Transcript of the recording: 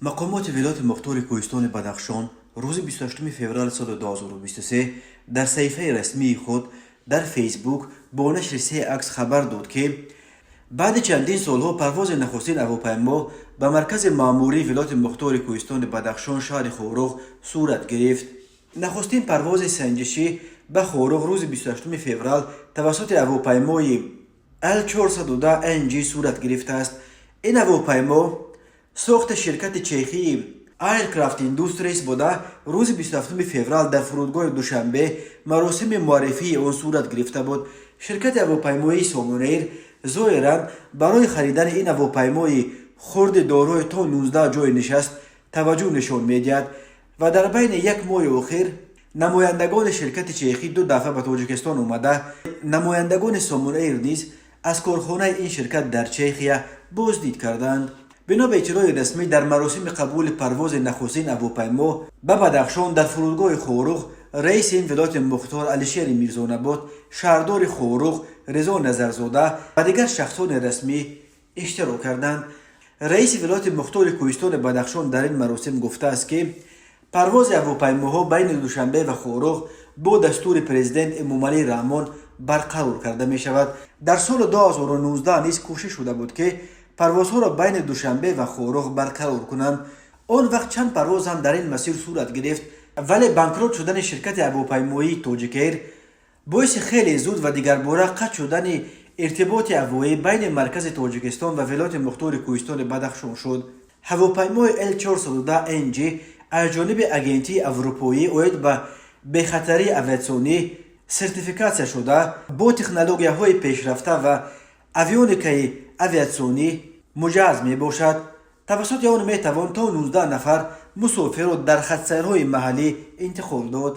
Мақомоти вилояти мухтори кӯҳистони Бадахшон рӯзи 28 феврали соли 2023 дар саҳифаи расмии худ дар Фейсбук бо нашри се акс хабар дод, ки баъди чандин солҳо парвози нахустин ҳавопаймо ба маркази маъмурии вилояти мухтори кӯҳистони Бадахшон, шаҳри Хоруғ, сурат гирифт. Нахустин парвози санҷишӣ ба Хоруғ рӯзи 28 феврал тавассути ҳавопаймои Л410 НГ сурат гирифтааст. Ин ҳавопаймо сохти ширкати чехии Aircraft Industries буда, рӯзи 27 феврал дар фурудгоҳи Душанбе маросими муаррифии он сурат гирифта буд. Ширкати ҳавопаймоии Сомонэйр зоҳиран барои харидани ин ҳавопаймои хурди дорои то 19 ҷойи нишаст таваҷҷӯҳ нишон медиҳад ва дар байни як моҳи охир намояндагони ширкати чехӣ ду дафъа ба Тоҷикистон омада, намояндагони Сомонэйр низ аз корхонаи ин ширкат дар Чехия боздид карданд. Бино ба иттилои расмӣ, дар маросими қабули парвози нахустин ҳавопаймо ба Бадахшон дар фурудгоҳи Хоруғ раиси ин вилояти мухтор Алишери Мирзонабот, шаҳрдори Хоруғ Ризо Назарзода ва дигар шахсони расмӣ иштирок карданд. Раиси вилояти мухтори кӯҳистони Бадахшон дар ин маросим гуфтааст, ки парвози ҳавопаймоҳо байни Душанбе ва Хоруғ бо дастури президент Эмомалӣ Раҳмон барқарор карда мешавад. Дар соли 2019 низ кӯшиш шуда буд, ки парвозҳоро байни Душанбе ва Хоруғ барқарор кунанд. Он вақт чанд парвоз ҳам дар ин масир сурат гирифт, вале банкрот шудани ширкати ҳавопаймоии Тоҷикэйр боиси хеле зуд ва дигарбора қатъ шудани иртиботи ҳавоӣ байни маркази Тоҷикистон ва вилояти мухтори кӯҳистони Бадахшон шуд. Ҳавопаймои Л410 НГ аз ҷониби Агентии аврупоӣ оид ба бехатарии авиатсионӣ сертификатсия шуда, бо технологияҳои пешрафта ва авионикаи авиатсионӣ муҷаҳҳаз мебошад. Тавассути он метавон то 19 нафар мусофирро дар хатсайрҳои маҳаллӣ интиқол дод.